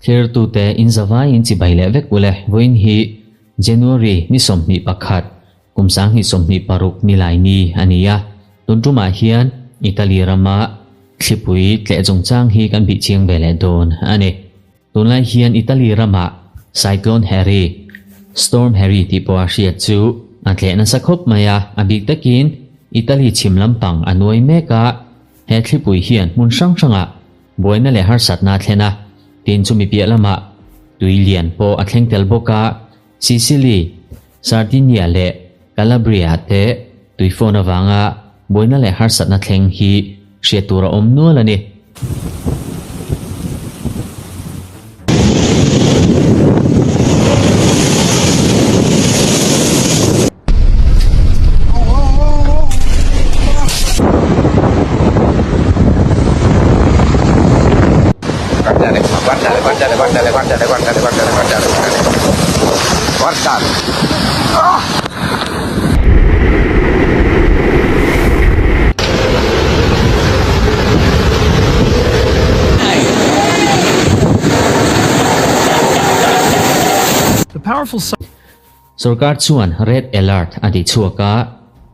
Thirtute in zavaiin chibai leh vek ule vawiin hi January ni 21 kum 2026 ni lai ni a ni a. Tun tumah hian Italy rama thlipui tleh chungchang hi kan bih chiang ve leh dawn a ni. Tunlai hian Italy rama Cyclone Harry, Storm Harry tih pawh a hriat chu a tleh nasa khawp mai a, a bik takin Italy chhim lampang a nuai mek a, he thlipui hian hmun hrang hrangah buaina leh harsatna a thlen a, tin chumi piah lamah tui lian pawh a thleng tel bawk a, Sicily, Sardinia leh Calabria te tui phone avanga buaina leh harsatna thleng hi hriat tur a awm nual a ni. Guardate qua, guardate, guardate, guardate, guardate, guardate, guardate, guardate, guardate. Guardate. Ah! The powerful Sorkar chuan red alert a ti chhuak a,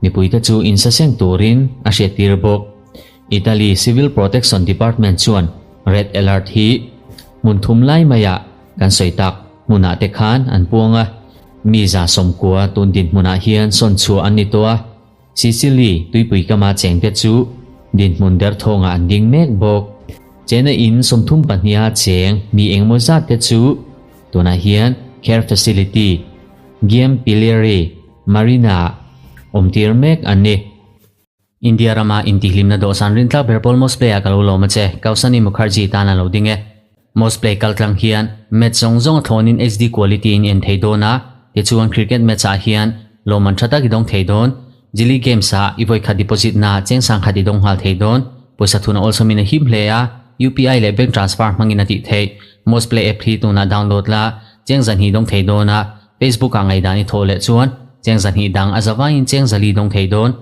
mipuite chu insaseng turin a hriattir bawk. Italy Civil Protection Department chuan red alert hi hmun thum lai maiah kan sawi tak hmunah te khan an puang a, mi 190 tun dinhmunah hian sawn chhuah an ni tawh a, Sicily tuipui kama chengte chu dinhmun derthawngah an ding mek bawk. Chena in 32a cheng mi engemaw zat te chu tunah hian care facility Giampilieri Marina awm tir mek an ni. India rama intihlimna dawhsan rintlak ber pawl Mosplay ah ka lo lawm a che, Kausani Mukherjee tan a lo ding e. Mosplay kaltlang hian match zawng zawng a thlawnin HD quality in en thei dawn a, tichuan cricket match ah hian lawmman tha tak i dawng thei dawn. Jili Games ah i vawikhat deposit na cheng 1000 i dawng nghal thei dawn. Pawisa thun a awlsawmin a him hle a, UPI leh bank transfer hmangin a tih theih. Mosplay app hi tunah download la, cheng 200 dawng thei dawn a, Facebook ah ngaihdan i thawh leh chuan cheng 200 dang a zavaiin cheng 400 dawng thei dawn.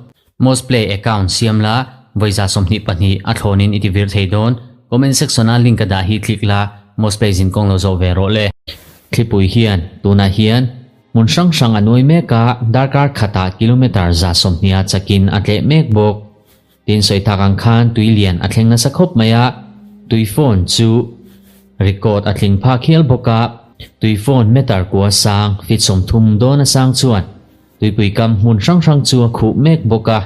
Mosplay account siam la, vawi 22 a thlawnin i ti vir thei dawn. Comment section a link a dah hi click la, Mosplay zin kawng lo zawh ve rawh le. Thlipui hian tunah hian hmun hrang hrang a nuai mek a, darkar khatah kilometre 120 a chakin a tleh mek bawk. Tin sawi tak ang khan tui lian a thleng nasa khawp mai a, tui phone chu record a tling phak hial bawk a, tui phone meter kua sang feet 30 dawn a sang chuan tuipui kam hmun hrang hrang chu a khuh mek bawk a,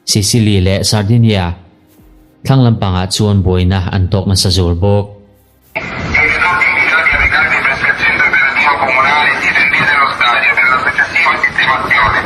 Sicily leh Sardinia thlang lampangah chuan buaina an tawk nasa zual bawk. Chiedo di recarvi presso il centro operativo comunale di Rinvio dello Stadio per la successiva sistemazione.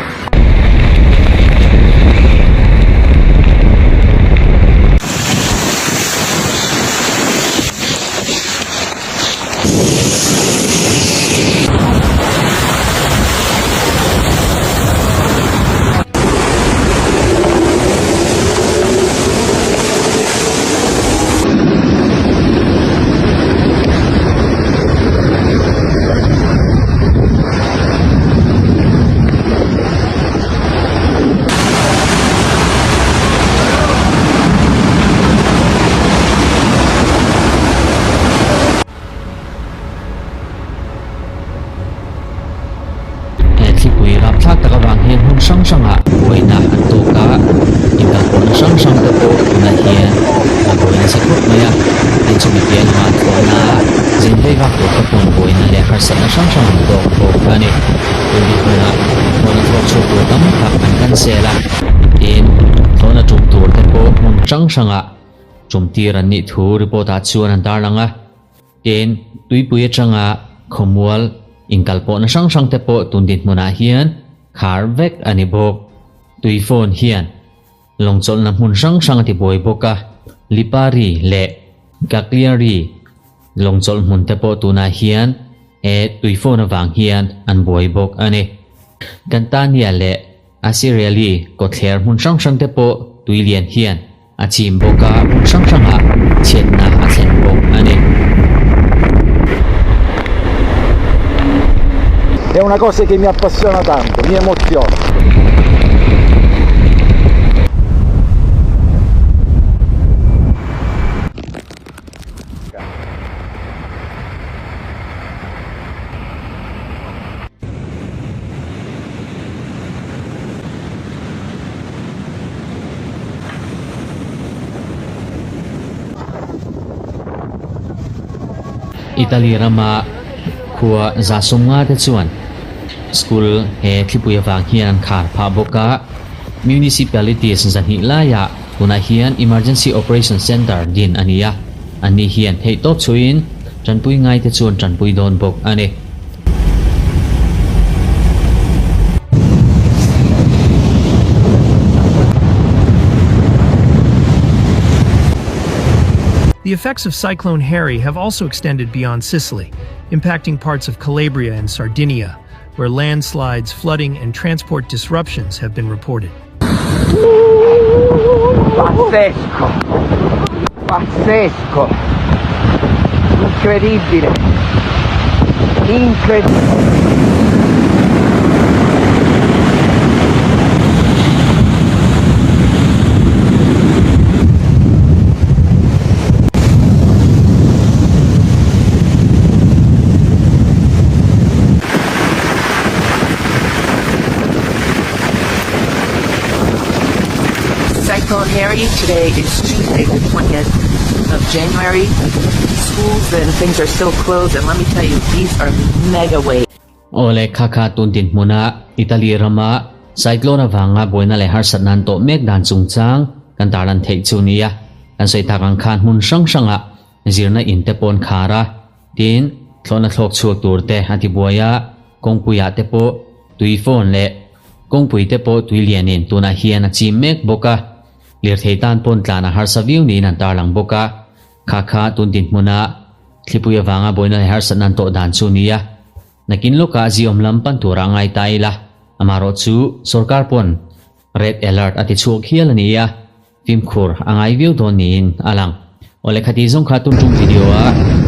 He thlipui rapthlak tak avang hian hmun hrang hrangah buaina an tawk a, inkalpawhna hrang hrang te pawh tunah hian a buai nasa khawp mai a, tin chumi piah lamah thlawhna zin vei vak tur te pawn buaina leh harsatna hrang hrang an tawk bawk a ni. Tun hmunah thlawhna thlawk chhuak tur tam tak an cancel a, tin thlawhna tum tur te pawh hmun hrang hrangah tum tir an nih thu report ah chuan an tarlang a. Tin, tuipui atanga khawmual inkalpawhna hrang hrang te pawh tun dinhmunah hian khar vek a ni bawk. Tui phone hian lawngchawlhna hmun hrang hrang a ti buai bawk a, Lipari leh Cagliari lawngchawlh hmun te pawh tunah hian he tui phone avang hian an buai bawk a ni. Catania leh Acireale kawtthler hmun hrang hrang te pawh tui lian hian a chim bawk a, hmun hrang hrangah chhiatna a thlen bawk a ni. È una cosa che mi appassiona tanto, mi emoziona. Italy rama khua 150 te chuan school he thlipui avang hian an khar phah bawk a. Municipalities 200 laiah tunah hian Emergency Operation Centre din a ni a, anni hian theihtawp chhuiin tanpui ngaite chu an tanpui dawn bawk a ni. The effects of Cyclone Harry have also extended beyond Sicily, impacting parts of Calabria and Sardinia, where landslides, flooding, and transport disruptions have been reported. Pazzesco! Pazzesco! Incredibile! Incredibile! Cyclone Harry. Today is Tuesday, the 20th of January. Schools and things are still closed, and let me tell you, these are mega waves. Awle kha kha tun dinhmuna Italy rama cyclone avanga buaina leh harsatna an tawh mek dan chungchang kan tarlan theih chu nia. Kan sawi tak ang khan hmun hrang hrangah zirna in te pawh an khar a, tin thlawhna thlawk chhuak tur te a ti buai a, kawngpuiah te pawh tui fawn leh kawngpui te pawh tui lianin tunah hian a chim mek bawk a, lirthei tan pawn tlan a harsa viau niin an tarlang bawk a, kha kha tun dinhmuna thlipui avanga buaina leh harsatna an tawh dan chu nia. Nakin lawkah ziawm lam pan turah a ngai ta ila, amaherawh chu sorkar pawn red alert a ti chhuak hial a ni a. Fimkhur a ngai viau dawn niin a lang. Awle khati zawng kha tun tum video a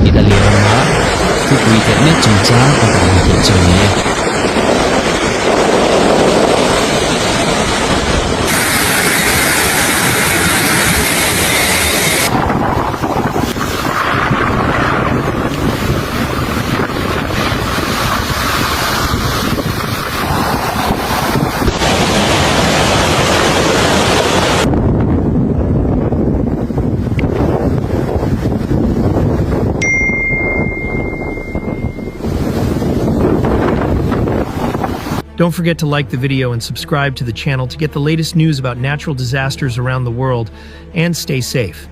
Italy rama thupui teh mek chungchang ka tarlan theih chu a ni e. Don't forget to like the video and subscribe to the channel to get the latest news about natural disasters around the world and stay safe.